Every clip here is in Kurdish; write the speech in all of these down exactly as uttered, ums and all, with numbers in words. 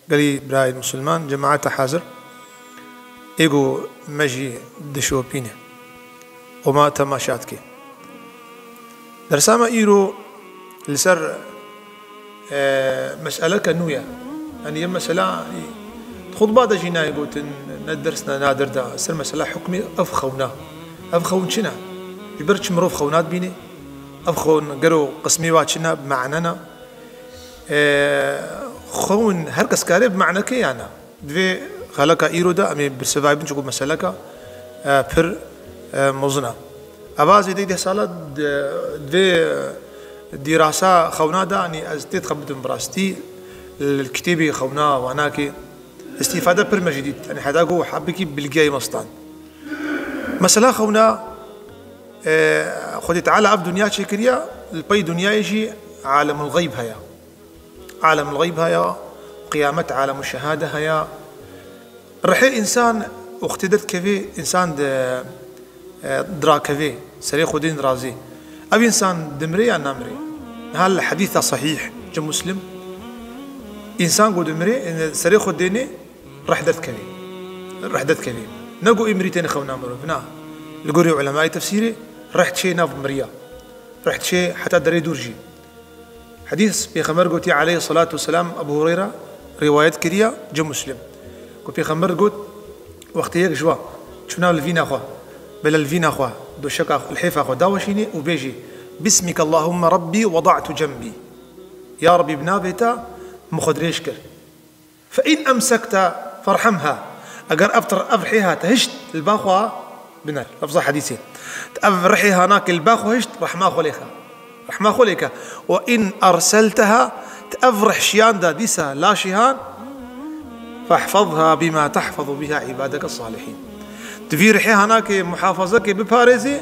Gelî birayên misilman, cemaeta hazir, ê ku me jî dişopîne û me temaşa dike. Dersa me îro li ser, e, meseleke nû ye. Yanî yê mesela, di xutba de jî nayê gotin, ne ders ne nadir de, ser mesela hukmê ev xewna. Ev xewn çi ne? Ji ber çi mirov xewna dibîne? Ev xewn gero qismê wa çi ne, bi mane ne? E, xewn her kes kare bi manekê ya ne. Di vê xeleka îro de em ê bersivayî bin, çunku meseleka, e, pir, e, mezin e. Eva zêdeyî deh sala di, di vê, e, dîrasa xewna de, yanî ez tê dixebitim bi rastî, li kitêbê xewna wanakê îstîfade pir me jî dît. Yanî heta ku hebikî bilgiyayî me stand. Mesela xewna, e, Xwedê Teala ev dinya çêkiriye, li pey dinyayê jî alemul xeyb heye. Alemul xeyb heye, qiyamet alemul şehade heye. Rihê însan wextê derdikevê, însan di, e, dirakevê, serê Xwedê dirazê. Ev însan dimire ya namire? Niha li hedîsa sehîh, ci Muslim, însan ku dimire, e, serê Xwedê nê, reh derdikevê. Reh derdikevê. Ne ku ê mirî tenê xewna mirov, na. Li gorî ulemayê tefsîrê, reh diçê nav miriya. Reh diçê heta derê dûr jî. Hedîs, Pêxember gotiye aleyhisselatu vesselam, Ebu Hureyre rîwayet kiriye, ci Muslim. Ku Pêxember got, wextê yek ji we çûna li vîna xwe, bela li vîna xwe, doşeka xwe, lihêfa xwe daweşînê û bêjî, "Bismike Allahümme Rabbi weda'tu cembî." Ya Rabbî, bi navê te min xwe dirêj kir. "Fe in emsekte ferhamha." Eger ev tir-, ev rihê ha te hişt li ba xwe, biner, lefza hedîsê. Te ev rihê ha nake li ba xwe hişt, rehma xwe lê xe. Rehma xwe lê ke. "Ve in erselteha", te ev rih şiyanda dîsa laşê han, "fehfazha bima tehfazu biha ibadeke salihîn." Tu vî rihê ha nake muhafaza ke, biparêzê,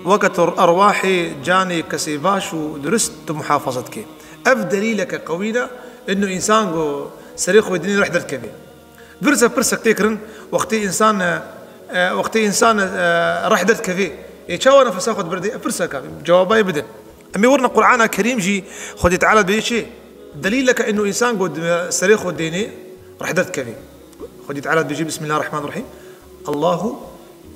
weke tu erwahê canê kesê baş û durist tu muhafaza dike. Ev delîleke qewî ne, ino însan ku serê xwe dinê reh derdikeve. Pirse pirsek tê kirin, wextê însan, e, e, wextê însan, e, reh derdikeve, ê çawa nefesa xwe dibirdê? Ev pirsek e, cewabê bidin. Em ê werine Qur'ana Kerîm jî, Xwedê Teala dibêje çi? Delîleke ino însan ku di serê xwe dênê reh derdikeve. Xwedê Teala dibêje, Bismillahirrahmanirrahîm. Allahu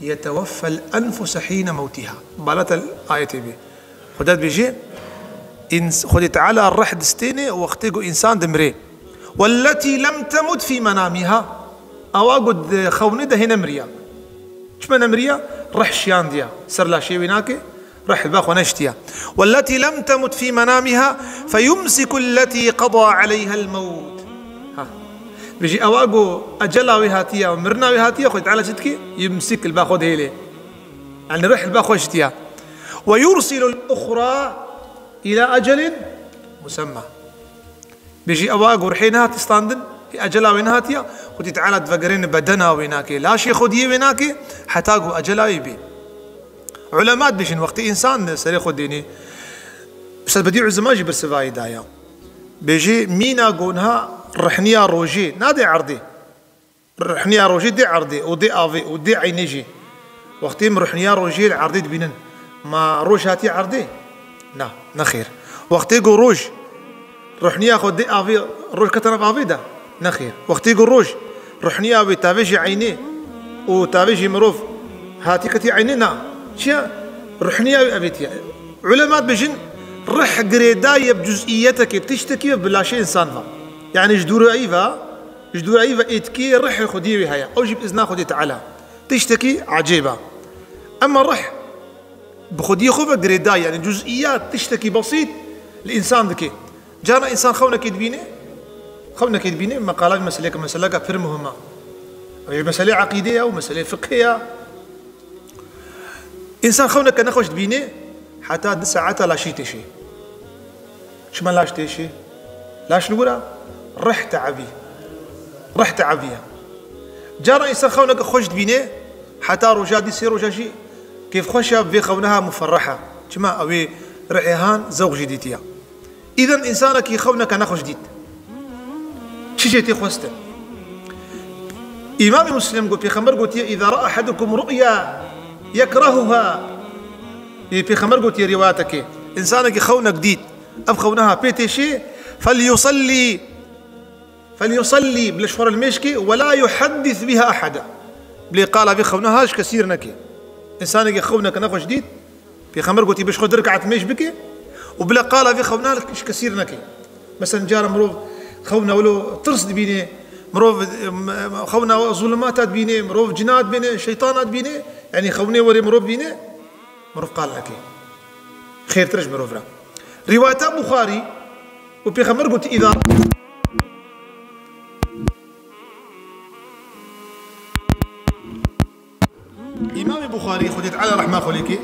yeteweffel enfuse hîne mewtiha. Balata ayetê bê. Xweda dibêje, ins-, Xwedê Teala reh distêne wextê ku însan dimire. Welletî lem temut fî menamiha. Awa ku di xewnê de hê nemiriya. Çima nemiriya? Reh şiyandiya. Ser laşê wê nake, reh li ba xwe neştiya. Welletî lem temut fî menamiha feyumsiku lletî qeda aleyhel mewt. Ha. Bêjî awa ku ecela wê hatiye û mirina wê hatiye, Xwedê Teala çi dike? Yumsik, li ba xwe dihêle. Yanî rih li ba xwe şitiya. "Ve yursilul uxra ila ecelin musemma." Bêjî ewa ku rihê nehat standin, ê ecela wê nehatiya, Xwedî Teala divegerêne bedena wê nake, laşê Xwediyê wê nake, heta ku ecela wê bê. Ulema dibêjin, wextê însan serê xwe dênê, Ustad Bedî Uzema jî bersivayî daya. Bêjî, mîna ku niha rihniya rojê nade erdê. Ruhniya rojê dê erdê û dê avê û dê eynê jî. Wextê em ruhniya rojê li erdê dibînin, ma roj hatiye erdê? Na, nexêr. Wextê ku roj, ruhniya xwe dê avê, roj kete nav avê de? Nexêr. Wextê ku roj, ruhniya wê tavê jî eynê û tavê jî mirov hatiye ketiye eynê? Na. Çiya? Ruhniya wê evêtiye. Ulema dibêjin, rih girêdayî ye bi cuz'iyetekê, tiştekî ve bi laşê însan ve. Yanî ji dûrayî ve, ji dûrayî ve êtkê rihê Xwediyê wê heye. Ew jî bi izna Xwedê Teala. Tiştekî ecêb e. Ema rih bi xwediyê xwe ve girêdayî, yanî cuz'iyat, tiştekî besît li însan dike. Carna însan xewnekê dibîne, xewnekê dibîne, me qala vî meseleyeke, meseleke pir muhim e. Ew jî meselê eqîdê ye û meselê fiqhê ye. Însan xewneke nexweş dibîne, heta du saeta laşî têşê. Çima laş têşê? Laş li wir e, rih te'ebî. Rih te'ebî ye. Cara însan xewneke xweş dibîne, heta roja dî sê roja jî kêfxweş e, bi vê xewna ha muferreh e. Çima? Ew ê rihê han zewq jî dîtiye. Îden însanekî xewneke nexweş dît. Çi jê tê xwestin? Îmamê Muslim got, Pêxember gotiye, "Îza ra'a ahadukum ru'ya yekrahuha." Ê Pêxember gotiye rîwayetekê, însanekî xewnek dît, ev xewna ha pê têşê, "Felyusellî." فليصلي, bila ji xwe re li mêj ke, ولا يحدث بها أحدا. Bilê qala vê xewna ha ji kesî re neke. Însanekî xewneke nexweş dît, Pêxember gotî, bi ji xwe du rekat mêj bike û bila qala vê xewna ji kesî re neke. Mesela cara mirov xewna wilo tirs dibîne, mirov, em, em, xewna zulumata dibîne, mirov cina dibîne, şeytana dibîne, yanî xewnê werê mirov dibîne, mirov qal neke. Xêrtir e ji mirov re. Rîwayeta Buxarî û Pêxember gotî, îza Îmamê Buxarî, Xwedê Teala rehma xwe lê ke,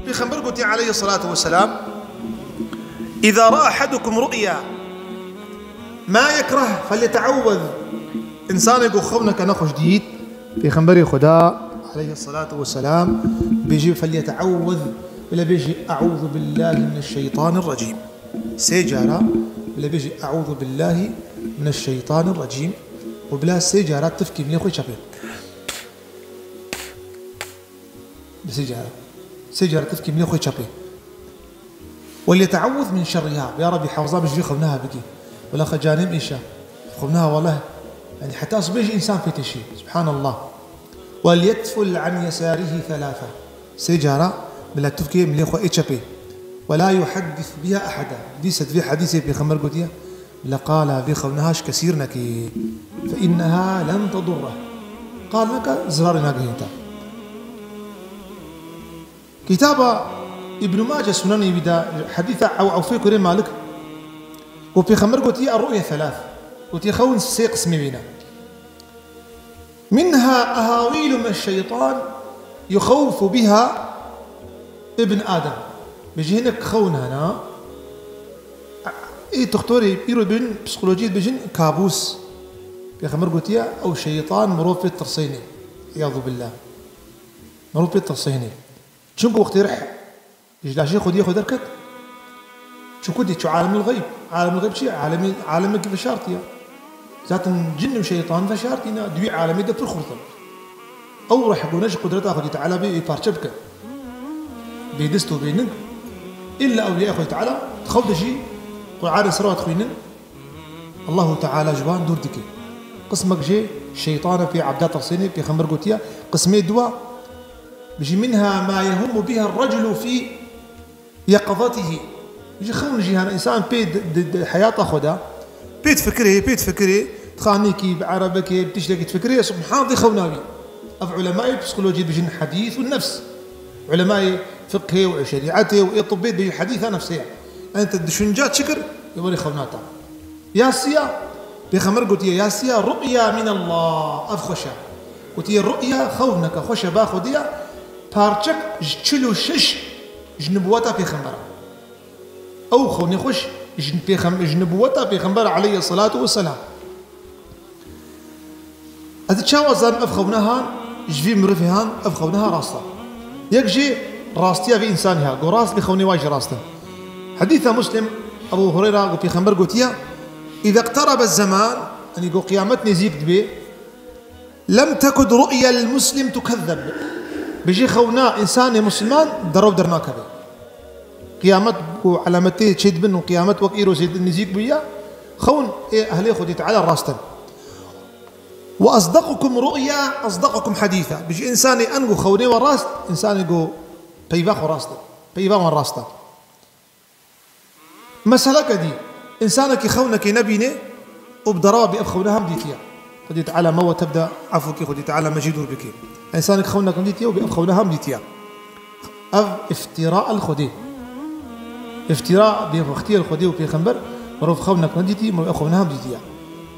Pêxember gotî aleyhisselatu vesselam, "إذا رأى أحدكم رؤيا ما يكره فليتعوذ." Însanê ku xewneke nexweş dît, Pêxemberê Xweda aleyhisselatu vesselam bêjî, "فليتعوذ." Bila bêjî, "أعوذ بالله من الشيطان الرجيم." Sê cara bila bêjî, "أعوذ بالله من الشيطان الرجيم." Û bila sê cara tifkî milê xwe çepê. Bi sê cara. Sê cara tifkî milê xwe çepê. "وليتعوذ من شرها." Ya Rabbi, hewza bi ji vî xewnaha bikî. Wela xecanê min îşa. Xewnaha wele. Yanî heta sibê jî însan pê têşî. Subhanallah. "وليتفل عن يساره ثلاثة." Sê cara bila tifkê milê xwe ê çepê. "ولا يحدث بها أحدا." Dîsa di vê hedîsê Pêxember gotiye, "Bila qala vê xewnaha ji kesî re neke. فإنها لن تضره." Qal neke, zirarê nagihîne te. Kitaba Îbn Mace, Sunenê wî de, hedîsa Ew-, Ewfê kurê Malik, ku Pêxember gotiye, "الرؤيا ثلاث." Gotiye, xewn sê qismê wê ne. "منها أهاويل من الشيطان يخوف بها ابن آدم." Bêjî hinek xewn hene. Ê doktorê îro dibin, psîkolojiyê dibêjin kabûs. Pêxember gotiye, ew şeytan mirov pê tirsênê. İyâzu billah. Mirov pê tirsênê. Çimku wextê rih ji laşê xwediyê xwe derket. Çimku dî çû alemil xeyb. Alemil xeyb çi ye? Alemê, alemekî veşartî ye. Zaten cin û şeytan veşartî ne, di wî alemê de pir xurt in. Ew rih ku ne ji qudreta Xwedî Teala bê, ê parçe bike. Bê dest û bê ning. Îlla ewliya Xwedî Teala di xew de jî Qur'anê ser wa dixwînin. Allahu Teala ji wan dûr dike. Qismek jê şeytan e, pê ebda tirsênê, pêxember gotiye, qismê dua, bijî, "منها ما يهم بها الرجل في يقظته." Bijî xewn jî hene, însan pê di, di, di heyata xwe de, pê difikirê, pê difikirê, di xanîkî, bi erebekê, bi tiştekî difikirê, subhan dê xewna wî. Ev ulemayê psîkolojî bijin hedîs û nefs. Ulemayê fiqhê û şerîetê û ê tibbê bijin hedîsa nefsê ye. Ente düşünce çi kir, ê werê xewna te. Ya siya, Pêxember gotiye, ya siya, "رؤيا من الله." Ev xweş e. Gotiye, "رؤيا xewneke xweş e ba Xwedê ye, parçek ji çil û şeş ji nibûweta Pêxembera." Ew xewnê xweş ji pêxem-, ji nibûweta Pêxembera aleyhisselatu vesselam. Ez ê çawa zanim ev xewna han, ji vî mirovê han, ev xewna ha rast e. Yek jê rastiya vî însanî ha, go rast vî xewnê wa jî rast e. Hedîsa Muslim, Ebu Hureyra, go Pêxember gotiye, "إذا اقترب الزمان", yanî go qiyamet nêzîk dibe, "لم تكد رؤيا المسلم تكذب." Bijî xewna însanê musliman derew dernakeve. Qiyamet ku alametê çêdibin û qiyamet wek îro zêde nêzîk bûye, xewn ê ehlê Xwedê Teala rast in. "وأصدقكم رؤيا أصدقكم حديثا." Bijî însanê en ku xewnê we rast, însanê ku peyva xwe rast e. Peyva wan rast e. Meseleke dî, însanekî xewnekê nebîne û bi derewa bê ev xewna hem dîtiye. Xwedê Teala me we tev de efûkê, Xwedê Teala me jî dûr bike. Însanekî xewnekê dîtiye û bê ev xewna hem dîtiye. Ev îftîra el Xwedê. Îftîra bêwextî el Xwedê û Pêxember, mirov xewnek nedîtî, mirov ev xewna hem dîtiye.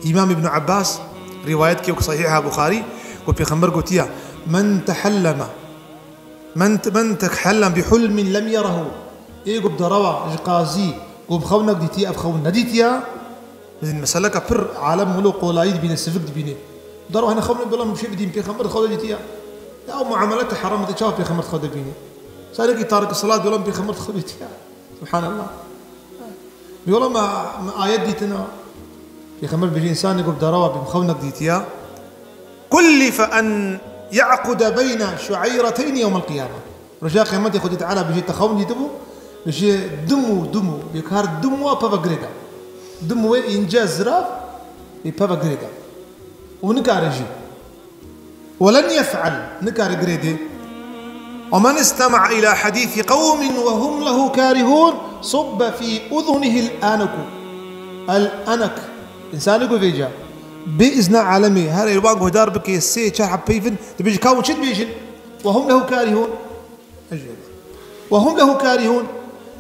Îmam Îbn Abbas rîwayet kir wek Sahîha Buxarî, ku Pêxember gotiye, "من تحلم، من ت-، من تحلم بحلم لم يره." Ê ku bi derewa ji qazî ku bi xewnek dîtiye, ev xewn nedîtiye. Mesela meseleke pir alem wilo qolayî dibîne, sivik dibîne. Daro hene xewnê, belam bir şey bidîn, Pêxember xew de dîtiye. Ya ew muamelete heram e, çawa Pêxember xew de bîne? Sarekî tarik salat, belam Pêxember xew dîtiye. Subhanallah. Yola me, me ayet dîtina. Pêxember bêjî, însanê ku bi darawa bî, bi xewnek dîtiya, "كلف أن يعقد بين شعيرتين يوم القيامة." Roja qiyametê Xwedê Teala bêjê te xewn dîtibû, bêjê dimû, dimû, bêkar dimû a peve girê de. Dimû wê înce zirav, Ê peve girê de. Û nikare jî. Welen yef'el, nikare girê dê. ومن استمع إلى حديث قوم وهم له كارهون صب في أذنه الأنك. El-enek. Însanê ku vêca. Bê izna alemê, her ê wan guhdar bike, sê, çar heb peyvin, dibêje ka hûn çi dibêjin? وهم له كارهون. Ejêbe. وهم له كارهون.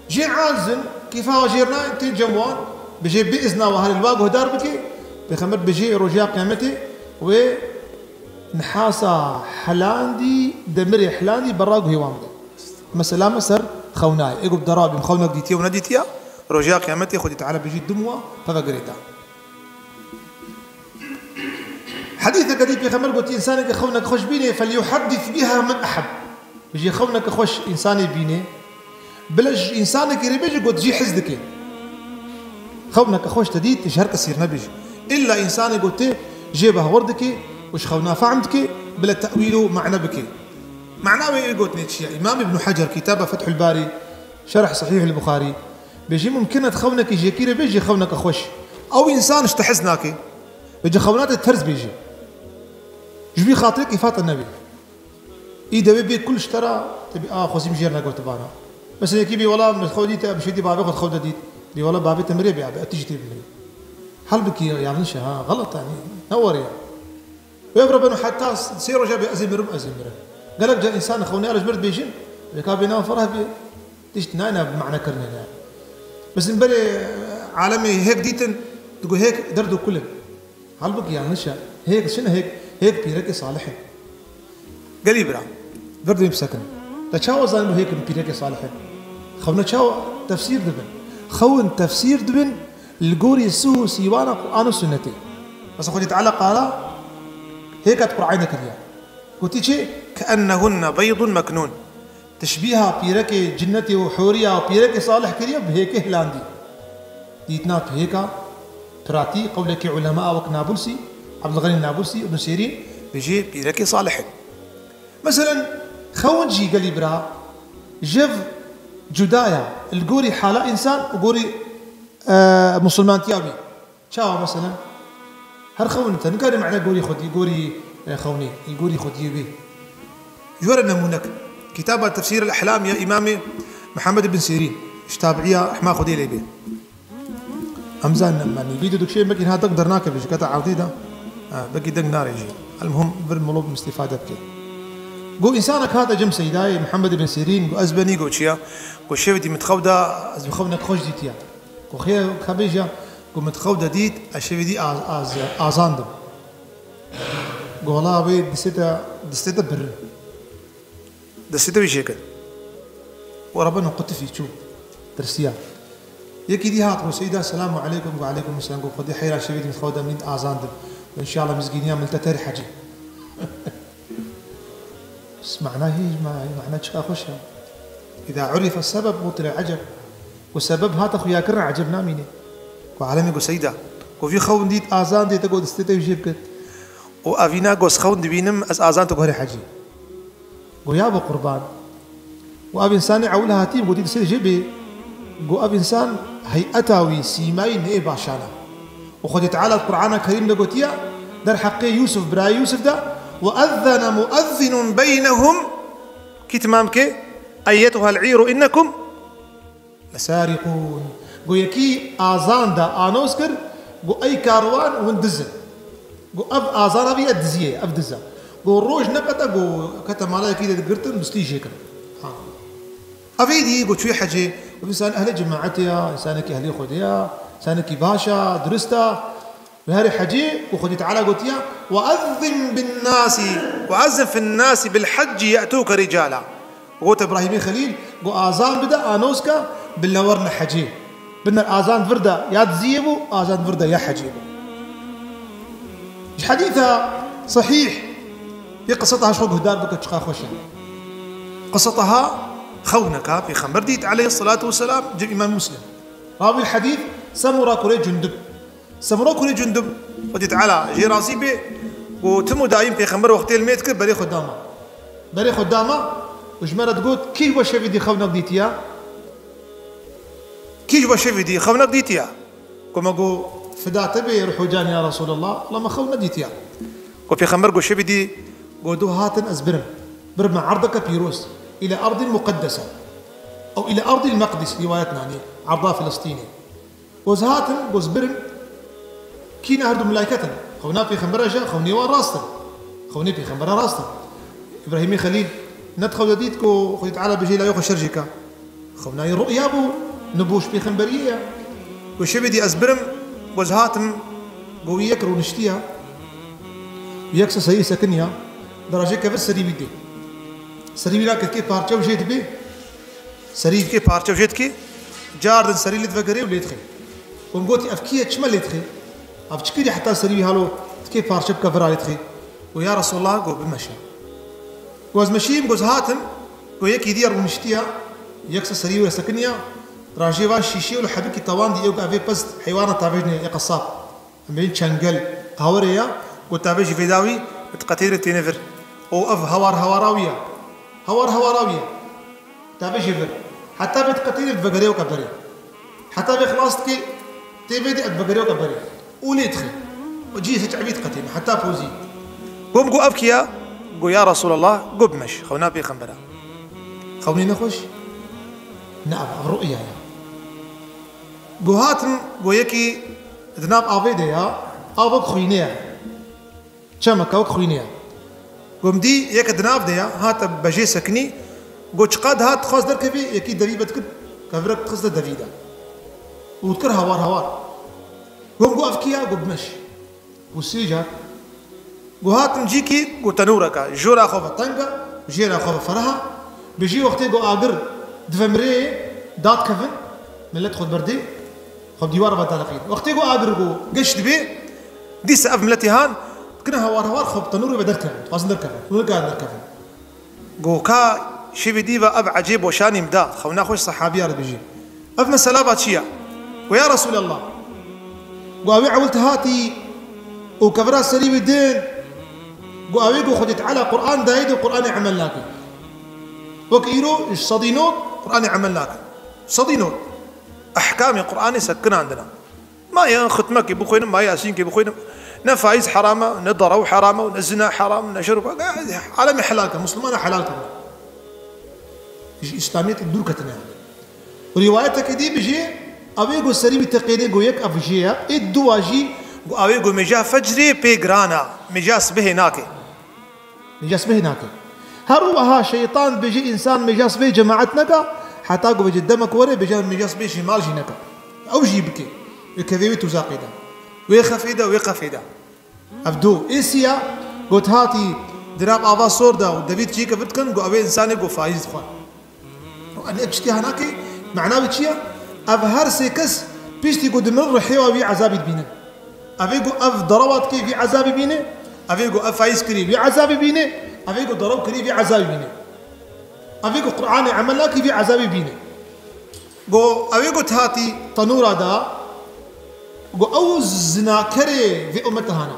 Jê aciz in, kêfa jêr nayên, tên cem wan, bijê bi izna we herê li wa guhdar bike, Pêxember bijê roja qiyametê wê nihasa hilandî, demirê hilandî bera guhê wan bide. Mesela me ser xewnayê. Ê ku bi dera bîm xewnek dîtiye û nedîtiye, roja qiyametê Xwedê Teala bijî dim wa peve girê da. Hedîseke dî Pêxember gotî, însaneke xewnek xweş bînê, فليحدث بها من أحب. Bijî xewneke xweş însanê bînê, bile ji însanekî rê bêje got jî hez dike. Xewneke xweş te dît, ji her kesî re nebêje. Îlla însanê got tê jê behwer dike û ji xewna fehm dike, bile tewîl û mane bike. Mana wê ê gotinê çi ye? Îmam Îbn Hecer, kitaba Fethul Barî, Şerh Sahîhul Buxarî, bêjî mumkin e tu xewnekî jêkî rê bêjî xewneke xweş. Ew însan ji te hez nake. Bêje xewna te terz bêjî. Ji vî xatirê kêfa te nebê. Î devê bê kul ji te re, te bê, a, xwezî min jê re negotibana. Mesela yekî bê, wela min xwe dît, em şêdî bavê xwe xew de dît. Bê, wela bavê te mirê bê, abi, ez tijî tê bimrî. Halbikî yanlış e, ha, xelet e, ne were ye. Wê bi re beno heta sê roja bê, ez ê mirim, ez ê mirim. Gelek car însan xewnê re ji mir dibêjin, vê ka bê nav fereh bê, tişt nayne bi mane kirinê de. Mesela berê alemê hêk dîtin, digo hêk derd û kul in. Halbûkî yanlış e. Hêk çi ne hêk? Hêk pîrekê salih e. Gelî bira, vir dibên bisekin. Te çawa zanî bu hêk in pîrekê salih e? Xewna çawa tefsîr dibin? Xewin tefsîr dibin li gorî sih û sîwana Qur'an û Sunnetê. Mesela Xwedê Teala qala hêka di Qur'anê de kiriye. Gotî çi? كأنهن بيض مكنون. Teşbîha pîrekê cinnetê û hûriya û pîrekê salih kiriye bi hêkê hilandî. Dîtina tu hêka piratî, qewlekî ulema wek Nabulsî, Abdulxenî Nabulsî, Ibn Sîrîn, bijî pîrekê salih in. Meselen, xewin jî gelî bira, jev cuda ya, li gorî hala însan û gorî, e, musulmantiya wî. Çawa mesela? Her xewin te nikarî mane gorî xwedî, gorî, e, xewnê, gorî xwediyê wê. Ji we re nemûnek. Kitaba Tefsîr el-Ehlam ya Îmamê Mihemed bin Sîrîn. Ji tabi'iya Ehma Xwedê lê bê. Em zanin em menî. Vîdeo dikşê mekî ha deng dernakeve ji keta erdî de. Ha, belkî deng nare jî. El-muhim vir milo bim îstîfade bike. Go însanek hate cem Seydayê Mihemed bin Sîrîn, go ez benî, go çi ya? Go şevê dî min di xew de, ez bi xewnek xweş dîtiye. Ku xê-, xebê jî ya, ku min di xew de dît, ez şevê dî az-, az-, azandim. Ku wela wê distê te, distê te birin. Distê te wî jê kir. Were beno qutifî çû. Tirsiya. Yekî dî hat, ku Seyda, selamu aleykum, ku aleykum selam, ku Xwedê heyra şevê dî min di xew de min azandim. Înşallah mizgîniya min te ter hecî. Bes mana hî, ma-, mana çiqa xweş e. Îza urife sebeb butile eceb. Ku sebeb hate xuyakirin eceb namîne. Ku alemê ku Seyda. Ku vî xewin dît azan dê te got distê te jê bikir. Û evîna ku ez xewin dibînim ez azan te guherê hecî. Go ya bo qurban. Û ev însanê ewil hatî gotî distê jê bê. Go ev însan heyeta wî, sîmayî neyê başana. Û Xwedê Teala di Qur'ana Kerîm de gotiye, derheqê Yûsif, birayê Yûsif de, "وأذن مؤذن بينهم." Kî timam ke, "أيتها العير إنكم لسارقون." Go yekî azan da, anos kir, go ey karwan hûn diz in. Go ev azana vî ye diziyê, ev diz e. Go roj neqete, go kete mala yekî de girtin, dustî jê kir. Ha. Ev êdî go çûyê hecê, go însan ehlê cemaetê ya, însanekî ehlê Xwedê ya, însanekî baş a, durist a. Li herê hecê û Xwedî Teala gotiye, "وأذن بالناس، وأذن في الناس بالحج يأتوك رجالا." Got Îbrahîmê Xelîl, got, "Azan bide, anoske, bila werine hecê." Biner azan vir de ya diziyê bû, azan vir de ya hecê bû. Ji hedîsa sehîh, yê qiseta ji xwe guhdar bike, çiqa xweş e. Qiseta ha xewneka Pêxember dît, aleyhisselatu vesselam, cem Îmam Muslim. Rawî hedîs, Semura kurê Cundub. Semura kurê Cundub, Xwedî Teala jê razî bê, got, tim û dayîm Pêxember wextê li mêt kir, berê xwe dama. Berê xwe dama û ji me re digot, kî ji we şevî dî xewnek dîtiya? Kî ji we şevî dî xewnek dîtiya? Ku me got, Fida te bê ruhû can ya Resûlallah, wela me xew nedîtiya. Ku Pêxember got şevê dî, got, dû hatin ez birim. Birime erdeke pîroz, île erdî muqeddese. Ew île erdî meqdis, rîwayet nanî, erda Filistînê. Got ez hatim, got ez birim, kî ne her du melaiket in. Xewna Pêxembera jî, xewnê wan rast in. Xewnê Pêxembera rast in. Îbrahîmê Xelîl, ne di xew de dît ku Xwedê Teala bijê layê xwe şer jê ka. Xewnayê ru'ya bû, nibûş pêxemberiyê ye. Ku şevê dî ez birim, ku ez hatim, ku wî yek rûniştiya, yek se serî sekiniya, derajê kevir serî wî dê. Serî wî nake dikê parçe û jê dibê, serî dikê parçe û jê dikê, cardin serî lê divegerê û lê dixê. Ku min gotî, ev kî ye, çima lê dixê? Ev çi kirî heta serî wî halo dikê parçe bi kevira lê dixê? Ku ya Resûlallah, ku bimeşe. Ku ez meşiyim, ku ez hatim, ku yekî dî ye rûniştiya, yek se serî wê sekiniya, rajê van şîşê û li hebikî tewandî, ew ku evê pez heywana tavêjnê, yê qesab. Em bêjin çengel, hawerê ya, ku tavêjî vê dawî, bi diqetê re têne vir. Û ev hawar hawara wî ya. Hawar hawara wî ya. Tavêjî vir. Heta vê diqetê re vegerê weke berê. Heta vê xilas dikê, tê vê dê vegerê weke berê. Û lê dixê. Û cî hiç evî diqetê me, heta pozî. Ku min got ev kî ya? Got ya Resûlallah, got bimeş, xewna Pêxembera. Xewnê nexweş? Ne, ev, ev ru'ya ya. Got hatim, got yekî di nav avê de ya, av wek xwînê ye. Çemeke wek xwînê ye. Got min dî yeke di nav de ya, hate bejê sekinî, got çiqad hat dixwast derkevî, yekî devî vedikir, kevirek dixiste devî de. Û dikir hawar hawar. Got min got ev kî ya? Got bimeş. Got sê car. Got hatim cîkî, got tenûreke, jora xwe ve teng e, jêra xwe ve fereh e. Bi jî wextê got agir divemirê, dadkevin, milet xwe berdê, xwe bi dîwara ve daliqîn. Wextê got agir got geş dibê, dîsa ev miletê han, dikine hawar hawar xwe bi tenûrê ve derkevin, dixwazin derkevin, û nikarin derkevin. Got ka şevê dî ve ev ecêb weşanî min da, xewna xwe ji sehabiya re dibêjî. Ev mesela va çi ya? Got ya Resûlallah. Got ew ê ewil te hatî û kevira serî wî din. Got ew ê got Xwedê Teala Qur'an dayê de Qur'anê emel nake. Wek îro ji sedî not Qur'anê emel nake. Sedî not. Ehkamê Qur'anê sekinandina. Ma ya xitmekê bixwînim, ma yasînkê bixwînim. Ne faîz heram e, ne derew heram e, ne zina heram, ne şer, alemê helal ke, Muslimana helal ke. Ji Îslamiyetê dûr ketine. Rîwayetekê dî bijê, ew ê got serî wî teqêne, got yek ev jê ye, ê dûwa jî got ew ê got mêja fecrê pê giran e, mêja sibihê nake. Mêja sibihê nake. Her wiha şeytan bêje însan mêja sibihê cemaet neke, heta ku bêje demek were bêje mêja sibihê şêmal jî neke. Ew jî bike. Wê kevê wê tuzaqê de. Wê xefê de, wê qefê de. Ev do. Ê sî ya, got hatî di nav ava sor de û devît çî kevir dikin, got ew ê însanê got faîz dixwe. Em ev çi tê hanakê, mena wî çi ye? Ev her sê kes piştî ku dimirin rihê wa wî ezabî dibînin. Ev ê ku ev derewa dikê wî ezabî bîne, ev ê ku ev fayîz kirî wî ezabî bîne, ev ê ku derew kirî wî ezabî bîne. Ev ê ku Qur'anê emel nakî wî ezabî bîne. Go ew ê ku hatî tenûra da, go ew zinakerê vê ummete hana.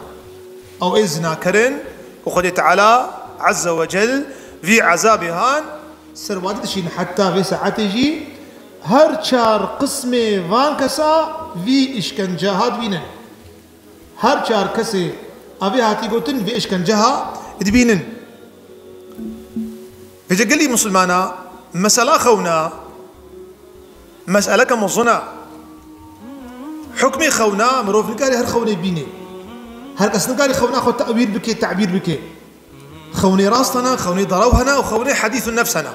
Ew ê zinakerin ku Xwedê Teala Azze ve Cel vî ezabê han, Ser wadî dişîn heta vê saetê jî her çar qismê van kesa vî îşkenceha dibînin. Her çar kesê evê hatî gotin vê îşkenceha dibînin. Vêce gelî Musulmana, mesela xewna, meseleke mezin e. Hukmê xewna, mirov nikarê her xewnê bînê. Her kes nikarê xewna xwe tewîl bike, tebîr bike. Xewnê rast hene, xewnê derew hene û xewnê hedîs û nefs hene.